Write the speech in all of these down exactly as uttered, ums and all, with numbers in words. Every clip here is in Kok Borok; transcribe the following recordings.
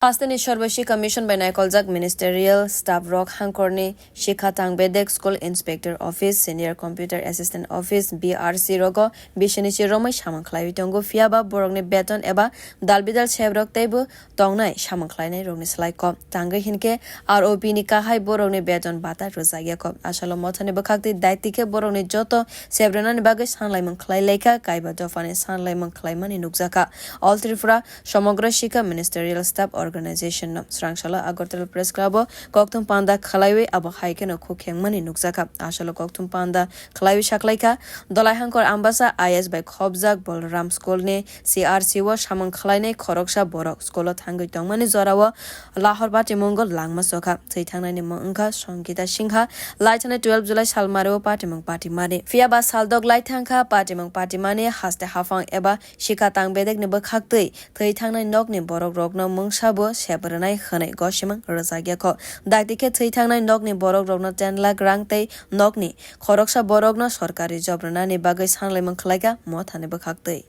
Hasteni Sarva Shiksha Mission bai naikoljak ministerial staff rok hangkorni Shikha Tang Bedek, School Inspector Office, Senior Computer Assistant Office, B R C rogo bisini chiromwi samung khlaiwi tongo, phiyaba borokni beton eba dalbidal sebrok teibo tongnai samung khlainai rokni slai kok. Tangwi hinkhe R O P ni kahai borokni beton bata rwjakya kok. Asalo mothani bwkhaktwi daitwi khe borokni joto sebrenani bagwi sanlaimung khlai laikha, kaiba dophani sanlaimung khlaimani nukjakha. All Tripura Somogra Shikha Ministerial Staff Organization no srangsalo Agartala Press Club o kokthum panda khlaiwi abo hai kheno khukhengmani nukjakha. Asalo kokthum panda khlaiwi saklaikha, Dolai Hangkor Ambasa I S bai khobjak Bolram School ni C R C o samung khlainai khoroksa borok school o thangwi tongmani jorao lahor patimungo langma chokha. Thwi thangnai ni mung wngkha Songita Singha, laithani twelve July salmari o patimung patimani. Phiyaba saldok lai thangkha patimung patimani haste haphang eba Shikha Tang Bedek ni bwkhaktwi thwi thangnai nokni borok rokno mungsabo sep rwnai hwnwi gosimang rwjakya kho. Dakti khe thwi thangnai nokni borok rokno ten lakh rang tei nokni khoroksa borokno sorkari job rwnani bagwi sanlaimung khlaikha mothani bwkhaktwi.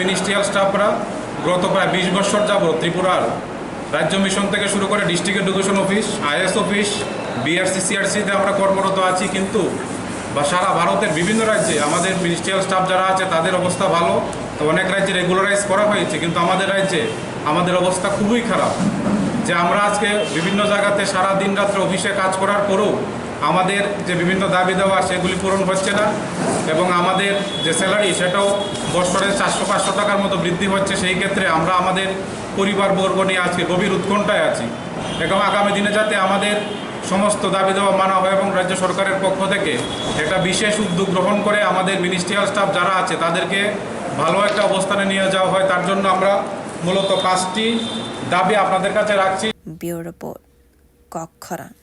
Ministerial স্টাফরা গত প্রায় বিশ বছর যাবত ত্রিপুরার রাজ্য মিশন থেকে শুরু করে district education office, is office, BRC, সিআরসিতে আমরা কর্মরত আছি, কিন্তু বা সারা ভারতের বিভিন্ন রাজ্যে আমাদের মিনিস্ট্রিয়াল স্টাফ যারা আছে তাদের অবস্থা ভালো। তো অনেক রাজ্যে রেগুলারাইজ করা হয়েছে, কিন্তু আমাদের রাজ্যে আমাদের অবস্থা খুবই খারাপ। যে আমরা আজকে বিভিন্ন জায়গাতে সারা দিন রাত্রে অফিসে কাজ করার পরেও আমাদের যে বিভিন্ন দাবি দাওয়া সেগুলি পূরণ হচ্ছে না, এবং আমাদের যে স্যালারি সেটাও বছরে চারশো পাঁচশো টাকার মতো বৃদ্ধি হচ্ছে। সেই ক্ষেত্রে আমরা আমাদের পরিবারবর্গ নিয়ে আজকে গভীর উৎকণ্ঠায় আছি, এবং আগামী দিনে যাতে আমাদের সমস্ত দাবি দাওয়া মানা হয় এবং রাজ্য সরকারের পক্ষ থেকে একটা বিশেষ উদ্যোগ গ্রহণ করে আমাদের মিনিস্ট্রিয়াল স্টাফ যারা আছে তাদেরকে ভালো একটা অবস্থানে নিয়ে যাওয়া হয়, তার জন্য আমরা মূলত পাঁচটি দাবি আপনাদের কাছে রাখছি। Bureau Report, Kokkhorang.